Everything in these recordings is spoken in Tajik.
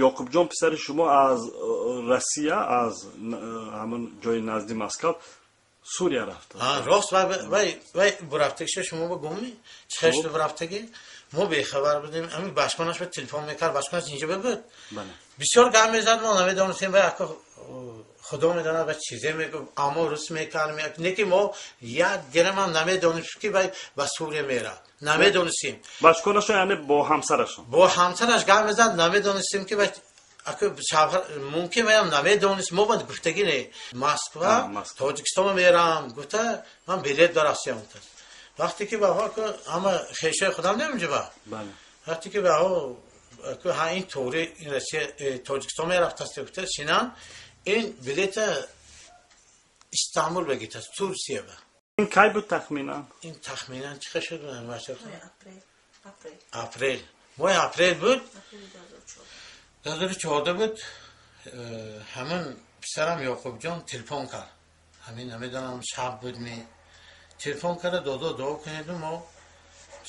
Ёқубҷон, писари шумо, аз Россия, аз ҳамон ҷои назди Москав Сурия рафта. Рост, вай бурафтагиша шумо ба гумми чӣ шуд бурафтагӣ, мо бехабар будем. Ҳамин башконаш ба телефон мекард, башконаш инҷо буд, бисёр гап мезад, мо намедонистем. Вай ака, худо медонад, ба чизе мегуфт, аммо рус мекард. Не ки мо як гирам намедонистем, ки вай ба Сурия меравад, намедонистем. Башконаша, яъне бо ҳамсарашон? Бо ҳамсараш гап мезад, намедонистем, ки вай ака шавҳар мумкин, ваям намедонист. Мо ба гуфтагӣ не, Москва, Тоҷикистон мерам гуфта, ман билет дорастиям. Вақте ки баҳо ҳама хешои худам неминҷа ба, вақте ки баҳо ҳа ин тури ин Россия, Тоҷикистон мерафтаст гуфта, шинан ин билета Истанбул бегитаст, Турсия ба. Ин кай буд тахминан? Ин тахминан чӣ шуд? Апрел, моҳи апрел буд, 2014 буд. Ҳамин писарам Ёқубҷон телефон кард. Ҳамин намедонам, шаб буд, ми телефон карда: «Додо, дуо кунеду, мо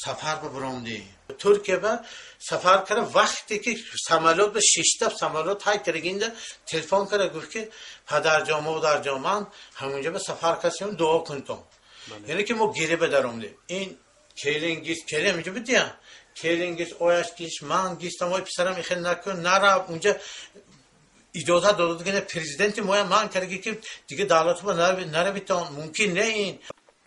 сафар ба биромдем». Туркия ба сафар карда, вақте ки самолёт ба шишта, самолёт ҳай кардагинда телефон карда гуфт, ки: «Падарҷон, модарҷон, ман ҳамонҷа ба сафар кардем, дуо кунтон». Яъне ки мо гире ба даромдем. Ин келин гист, келин ҳаминҷа буд, я келин гист, ояш гист, ман гистам: «Ой, писарам, ихел накун, нарав унҷа, иҷозат додад ки президенти моя ман кардаги, ки дига давлатба наравитон, мумкин не ин».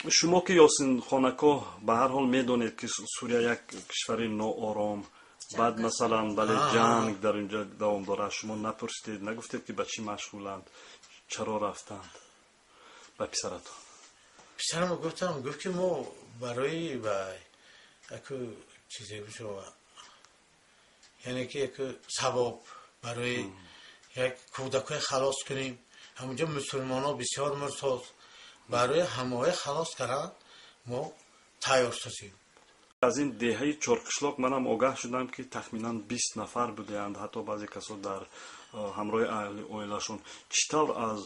Шумо ки, Ёсинхонако, ба ҳар ҳол медонед, ки Сурия як кишвари ноором, баъд масалан, бале, ҷанг дар инҷа давом дорад. Шумо напурсидед, нагуфтед, ки ба чӣ машғуланд, чаро рафтанд, ба писаратон? Писарам гуфтам, гуфт, ки мо барои вай яку чизе бишава, яъне ки яку савоб, барои як кӯдакҳои халос кунем. Ҳамонҷо мусулмонҳо бисёр муртоз, барои ҳамоя халос кардан мо тайёр созем. Аз ин деҳаи Чорқишлоқ манам огаҳ шудам, ки тахминан 20 нафар будаанд, ҳатто баъзе касо дар ҳамроҳи аҳли оилашон. Чӣ тавр аз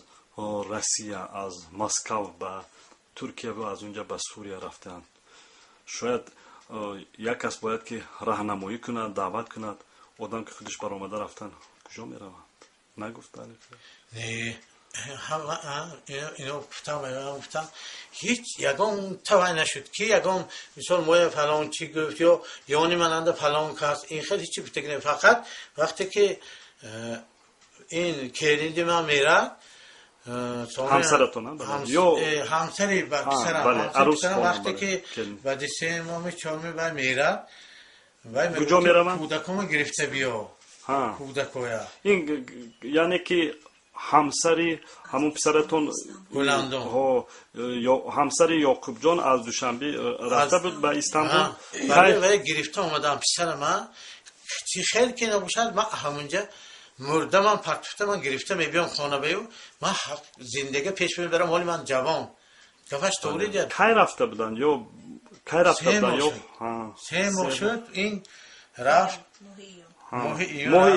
Россия, аз Москав ба Туркия ва аз унҷа ба Сурия рафтаанд? Шояд як кас бояд ки раҳнамоӣ кунад, даъват кунад. Одам ки худиш баромада рафтан, куҷо мераванд, нагуфтанд? Не, ино гуфтам, гуфтам, ҳеҷ ягон тавай нашуд, ки ягон мисол моя фалон чӣ гуфт ё ёни мананда фалон кас, ин хел ҳечи гуфтаги не. Фақат вақте ки ин келинди ман мерад. Ҳамсаратон ё? Ҳамсари писарам. Вақте ки баъди 3 моҳи, 4 моҳ вай мерад, вай Куҷо мераванд? «Кӯдакома гирифта биё, кӯдакоя». Ин яъне ки ҳамсари ҳамон писаратон? Гуландом. Ҳамсари Ёқубҷон аз Душанбе рафта буд ба Истанбул. Вай гирифта омадам писарама. Чӣ хел ки набошад, ман ҳамонҷа мурда, ман партуфта, ман гирифта мебиём хона баю, ман зиндага пеш мебарам, ҳоли ман ҷавон. Гапаш тоғри дияд. Кай рафта буданд ё кай рафта буданд ё? 3 моҳ шуд, ин рафт. Моҳи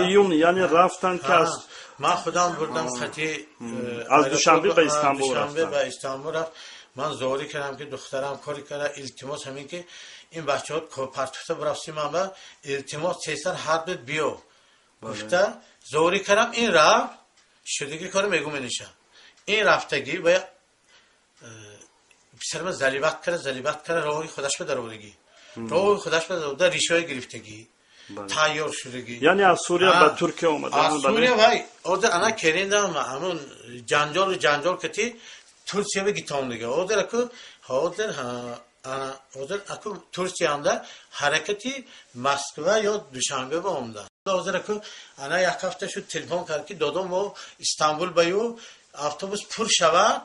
июн, яъне рафтанд ки аз Ман худам бурдам хати. Аз Душанбе ба Истанбул. Душанбе ба Истанбул рафт. Ман зорӣ кардам, ки духтарам кори карда, илтимос, ҳамин ки ин бачаҳо партуфта бурафтӣ, ман ба илтимос, тезтар ҳар дуд биё гуфта зорӣ кардам, ин рафт. Шудиги кори мегум мениша, ин рафтагӣ ва писарма заливат карда, заливат карда, роҳи худаш ба даровардагӣ, роҳи худаш ба дароварда, ришои гирифтагӣ, тайёр шудагӣ. Яъне аз Сурия ба Туркия омада. Аз Сурия вай ҳозир ана келиндам, ҳамун ҷанҷолу ҷанҷол кати Турсия ба гитондига. Ҳозир аку, ҳозир ана ҳозир аку Турсиямда ҳаракати Москва ё Душанбе ба омда. Ҳозир аку ана як ҳафта шуд, телефон кард, ки: «Додом, мо Истанбул баю, автобус пур шавад,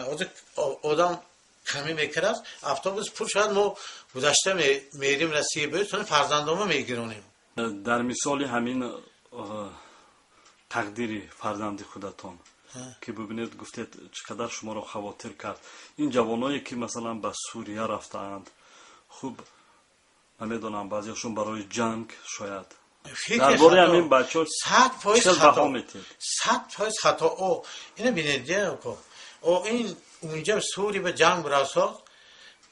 ҳозир одам камӣ мекард, автобус пур шавад, мо гузашта мерим Россия баю, сони фарзандомо мегиронем». Дар мисоли ҳамин тақдири фарзанди худатон, ки бибинед, гуфтед, чӣ қадар шуморо хавотир кард, ин ҷавоное ки масалан ба Сурия рафтаанд, хуб, намедонам, баъзеашон барои ҷанг шояд. Дар бораи ҳамин бачаҳо 100% чӣ хато. баҳо метиҳед? 100% хато. О ина бинед, о ин унҷа Сури ба ҷанг расод,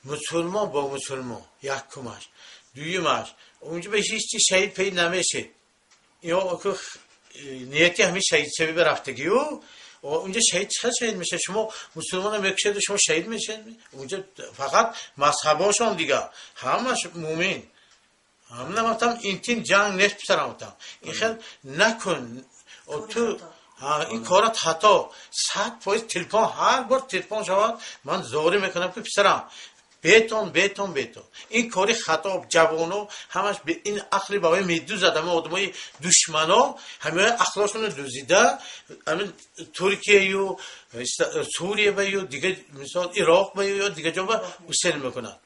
мусулмон бо мусулмон, якумаш. Дуюмаш, унҷа ба ҳеҷ чи шаҳид пейд намешед. Ё нияти ҳамин шаҳидшавӣ ба рафтагию унҷа шаҳид чӣ шаҳид мешавад? Шумо мусулмона мекушед, шумо шаҳид мешавед. Унҷа фақат мазҳабошон, дига ҳамаш муъмин. Ҳамна гуфтам, интин ҷанг нест, писарам, гуфтам, ин хел накун ту, ин корат хато, 100%. Телефон, ҳар бор телефон шавад, ман зорӣ мекунам, ки писарам, бетон, бетон, бетон, ин кори хато. Ҷавоно ҳамаш ин ақли баҳои медузад. Ҳама одамои душмано ҳамаи ақлошонро дузида, ҳамин Туркияю Сурия баю, дига, мисол, Ироқ баю ё дига ҷо ба усел мекунад.